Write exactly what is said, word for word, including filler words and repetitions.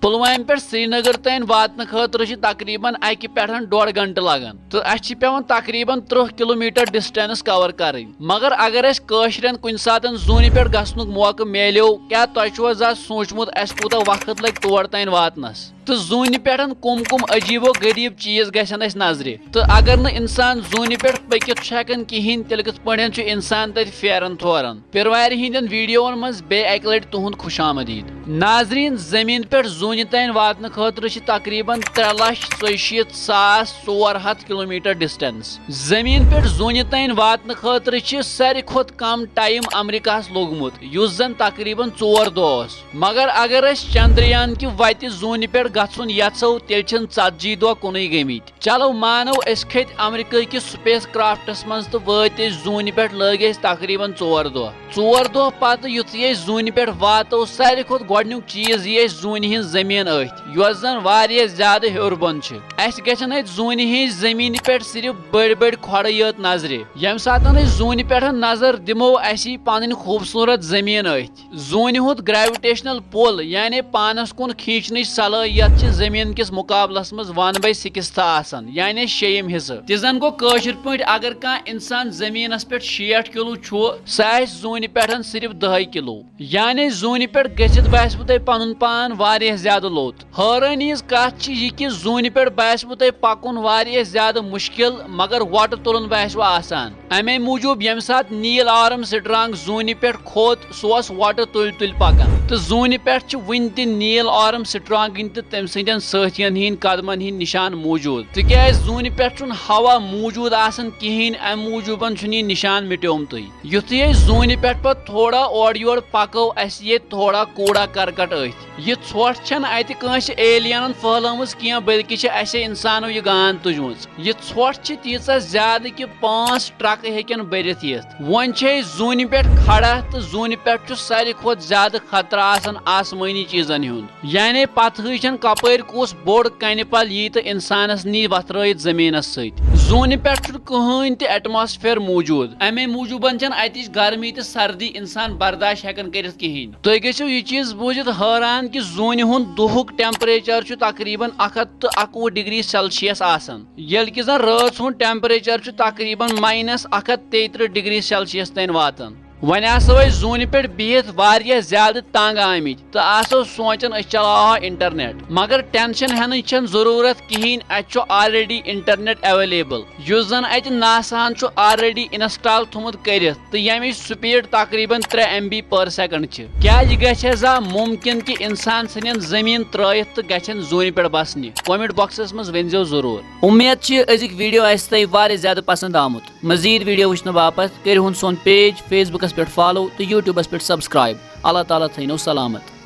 پلوامہِ پٮ۪ٹھ سرینگر تام واتنہٕ خٲطرٕ چھِ تقریباً اَکہِ پٮ۪ٹھ ڈۄڈ گھنٹہٕ لگان تہٕ اَسہِ چھِ پٮ۪وان تقریباً ترٕٛہ کلومیٹر distance cover کرٕنۍ۔ مگر اگر اَسہِ کٲشرٮ۪ن کُنہِ ساتَن زوٗنہِ پٮ۪ٹھ گژھنُک موقعہٕ میلیو، کیٛاہ تۄہہِ چھُوا زانٛہہ سوٗنٛچمُت اَسہِ کوٗتاہ وقت لگہِ تور تام واتنَس؟ تہٕ زوٗنہِ پٮ۪ٹھ کم کم عجیب و غریب چیز گژھن اَسہِ نظرِ؟ تہٕ اگر نہٕ انسان زوٗنہِ پٮ۪ٹھ پٔکِتھ چھُ ہٮ۪کان کِہیٖنۍ، تیٚلہِ کِتھ پٲٹھۍ چھُ انسان تتہِ پھیران تھوران؟ پیروارِ ہٕنٛدٮ۪ن ویڈیوون منٛز بیٚیہِ اکہِ لٹہِ تُہُنٛد خوش آمدید۔ ناظرین، زمین پٮ۪ٹھ زوٗنہِ تام واتنہٕ خٲطرٕ چھِ تقریباً ترٛےٚ لچھ ژۄیہِ شیٖتھ ساس ژور ہتھ کلومیٹر distance۔ زمین پٮ۪ٹھ زوٗنہِ تام واتنہٕ خٲطرٕ چھِ ساروی کھۄتہٕ کم time امریکاہس لوٚگمُت، یُس زن تقریباً ژور دۄہ اوس۔ مگر اگر أسۍ چندریان کہِ وتہِ زوٗنہِ پٮ۪ٹھ گژھُن یژھو، تیٚلہِ چھِنہٕ ژتجی دۄہ کُنُے گٔمٕتۍ۔ چلو مانو، أسۍ کھٔتۍ امریکہ کِس space craftس منٛز تہٕ وٲتۍ أسۍ زوٗنہِ پٮ۪ٹھ، لٲگۍ أسۍ تقریباً ژور دۄہ۔ ژور دۄہ پتہٕ یُتھُے أسۍ زوٗنہِ پٮ۪ٹھ واتو، ساروی کھۄتہٕ گۄڈٕنیُک چیز یہِ اَسہِ زوٗنہِ ہٕنٛز زٔمیٖن أتھۍ، یۄس زن واریاہ زیادٕ ہیوٚر بۄن چھِ۔ اَسہِ گژھن أتھۍ زوٗنہِ ہٕنٛز زٔمیٖنہِ پٮ۪ٹھ صرف بٔڑۍ بٔڑۍ کھۄڈٕ یٲتۍ نظرِ۔ ییٚمہِ ساتہٕ أسۍ زوٗنہِ پٮ۪ٹھ نظر دِمو، اَسہِ یی پنٕنۍ خوٗبصوٗرت زٔمیٖن أتھۍ۔ زوٗنہِ ہُنٛد gravitational pull، یعنی پانس کُن کھینچنٕچ صلٲحیت، چھِ زٔمیٖن کِس مُقابلس منٛز one by sixth آسان، یعنی شیٚیِم حصہٕ۔ تہِ زن گوٚو کٲشِر پٲٹھۍ، اگر کانٛہہ انسان زٔمیٖنس پٮ۪ٹھ شیٹھ کِلوٗ چھُ، سُہ آسہِ زوٗنہِ پٮ۪ٹھ صرف دَہے کِلوٗ۔ یعنی زوٗنہِ پٮ۪ٹھ گٔژھِتھ باسِوٕ تۄہہِ پنُن پان واریاہ زیادٕ لوٚت۔ حٲرٲنی ہٕنٛز کتھ چھِ یہِ کہِ زوٗنہِ پٮ۪ٹھ باسِوٕ تۄہہِ پکُن واریاہ زیادٕ مُشکِل، مگر وۄٹہٕ تُلُن باسِوٕ آسان۔ امے موٗجوٗب ییٚمہِ ساتہٕ نیل آرمسٹرانگ زوٗنہِ پٮ۪ٹھ کھوٚت، سُہ اوس وۄٹہٕ تُلۍ تُلۍ پکان۔ تہٕ زوٗنہِ پٮ۪ٹھ چھِ وُنہِ تہِ نیل آرمسٹرانگٕنۍ تہٕ تٔمۍ سٕنٛدٮ۪ن سٲتھین ہٕنٛدۍ قدمن ہٕنٛدۍ نشان موٗجوٗد، تِکیازِ زوٗنہِ پٮ۪ٹھ چھُنہٕ ہوا موٗجوٗد آسان کِہیٖنۍ، امہِ موٗجوٗبن چھُنہٕ یہِ نشان مِٹیومتُے۔ یُتھُے أسۍ زوٗنہِ پٮ۪ٹھ پتہٕ تھوڑا اورٕ یورٕ پکو، اسہِ ییٚتہِ تھوڑا کوڑا کرکٹ أتھۍ۔ یہِ ژھۄٹھ چھَنہٕ اَتہِ کٲنٛسہِ ایلینن پھٲلٲومٕژ کینٛہہ، بلکہِ چھِ اَسہِ اِنسانو یہِ گانٛد تُجمٕژ۔ یہِ ژھۄٹھ چھِ تیٖژاہ زیادٕ کہِ پانٛژھ ٹرکہٕ ہیٚکن بٔرِتھ یِتھ۔ وۄنۍ چھِ أسۍ زوٗنہِ پٮ۪ٹھ کھڑا تہٕ زوٗنہِ پٮ۪ٹھ چھُ ساروی کھۄتہٕ زیادٕ خطرٕ آسان آسمٲنی چیٖزن ہُنٛد۔ یعنی پتہٕ ہٕے چھَنہٕ کپٲرۍ کُس بوٚڑ کنہِ پل یی تہٕ انسانس نی وتھرٲیِتھ زٔمیٖنس سۭتۍ۔ زوٗنہِ پٮ۪ٹھ چھُنہٕ کٕہٕنۍ تہِ ایٹماسفیئر موٗجوٗد، امے موٗجوٗبن چھَنہٕ اتِچ گرمی تہٕ سردی انسان برداش ہٮ۪کان کٔرِتھ کِہیٖنۍ۔ تُہۍ گٔژھِو یہِ چیٖز بوٗزِتھ حٲران کہِ زوٗنہِ ہُنٛد دُہُک ٹیمپریچر چھُ تقریباً اکھ ہتھ تہٕ اکوُہ ڈگری سیلسیس آسان، ییٚلہِ کہِ زن رٲژ ہُنٛد ٹیمپریچر چھُ تقریباً ماینس اکھ ہتھ تیٚیہِ ترٕٛہ ڈگری سیلسیس تام واتان۔ وۄنۍ آسو أسۍ زوٗنہِ پٮ۪ٹھ بِہِتھ واریاہ زیادٕ تنگ آمٕتۍ تہٕ آسو سونٛچان أسۍ چلاوہو انٹرنیٹ، مگر ٹینشن ہٮ۪نٕچ چھنہٕ ضروٗرت کِہیٖنۍ، اتہِ چھُ already internet available، یُس زن اتہِ ناساہن چھُ already install تھوٚمُت کٔرِتھ تہٕ ییٚمِچ speed تقریباً ترٛےٚ M B per second چھِ۔ کیٛاہ یہِ گژھِ زا مُمکِن کہِ انسان ژھٕنن زٔمیٖن ترٲوِتھ تہٕ گژھن زوٗنہِ پٮ۪ٹھ بسنہِ؟ Comment boxس منٛز ؤنۍزیو ضروٗر۔ اُمید چھِ أزِکۍ ویڈیو آسہِ تۄہہِ واریاہ زیادٕ پسند آمُت۔ مزید ویڈیو وٕچھنہٕ باپتھ کٔرِو ہُن سون page Facebookس پٮ۪ٹھ follow تہٕ YouTubeس پٮ۪ٹھ subscribe۔ اللہ تعالیٰ تھٲینو سلامت۔